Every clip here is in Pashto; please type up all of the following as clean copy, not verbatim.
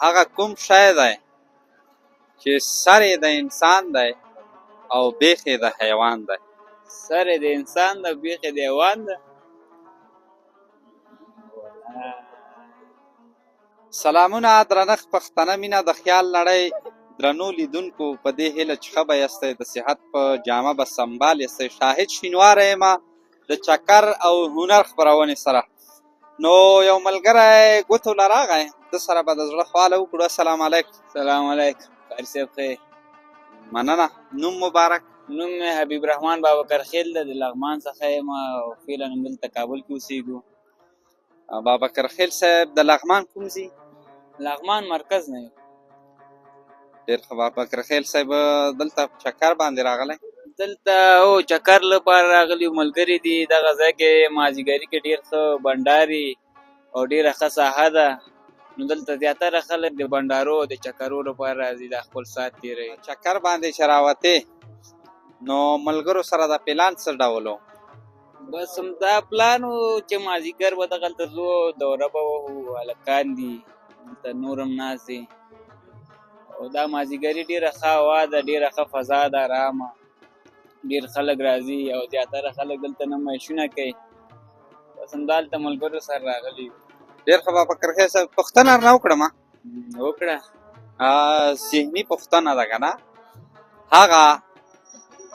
هغه کوم شی دی چې سر یې د انسان دی او بیخ یې د حیوان دی؟ سر یې د انسان ده، بیخ یې د حیوان ده. سلامونه درنښت، پښتنه مینه، د خیال نړۍ درنو لیدونکو، په دې هیله چې ښه به یاستئ، د صحت په جامه به سمبال یاستئ. شاهد شینواری یم د چکر او هنر خپرونې سره. نو یو ملګری ګوتو له راغی، ده سره به د زړه خواله وکړو. السلام علیکم. سلام علیکم قاري صاحب، ښه؟ مننه، نوم مبارک؟ نوم مې حبیب رحمان بابکر خیل ده، د لغمان څخه یم او فعلا همدلته کابل کې اوسېږو. بابکر خیل صاحب، د لغمان کوم ځای؟ لغمان مرکز نه یو. ډېر ښه. بابکر خیل صاحب، دلته چکر باندې راغلی؟ دلته او چکر لپاره راغلي، ملګري دي. دغه ځای کې مازیګري کې ډېر ښه بنډاري او ډېره ښه ساحه ده، نو دلته زیاتره خلک د بنډارو او د چکرو لپاره راځي، دا خپل ساعت تېروي. چکر باندې چې راوتې، نو ملګرو سره د پلان څه ډول و؟ بس همدا پلان و چې مازیګر به دغلته ځو، دوره به وهو. هلکان دي دلته، نور هم ناست دي، او دا مازیګري ډېره ښه هوا ده، ډېره ښه فضا ده، ارامه، ډېر خلک راځي او زیاتره خلک دلته نمایشونه کوي. بس همدالته ملګرو سره راغلي یو. ډېر ښه. بابکر خیل صاحب، پوښتنه درنه وکړم؟ وکړه. ذهني پوښتنه ده که نه.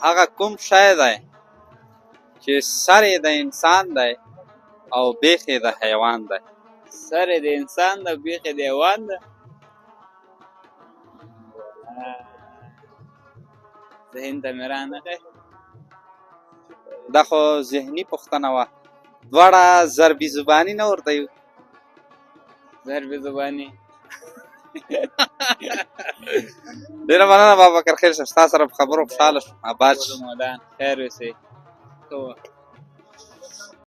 هغه کوم شی دی چې سر یې د انسان دی او بیخ یې د حیوان دی؟ سر یې د انسان ده، بیخ یې د حیوان ده. ذهن ته مې رانغی. دا خو ذهني پوښتنه وه، دواړه ضربي زباني نه ورته یو. ضربي زباني. ډېره مننه بابکر خیل صاحب، ستا سره په خبرو خوشحاله شوم. اباد شې. خیر اوسئ.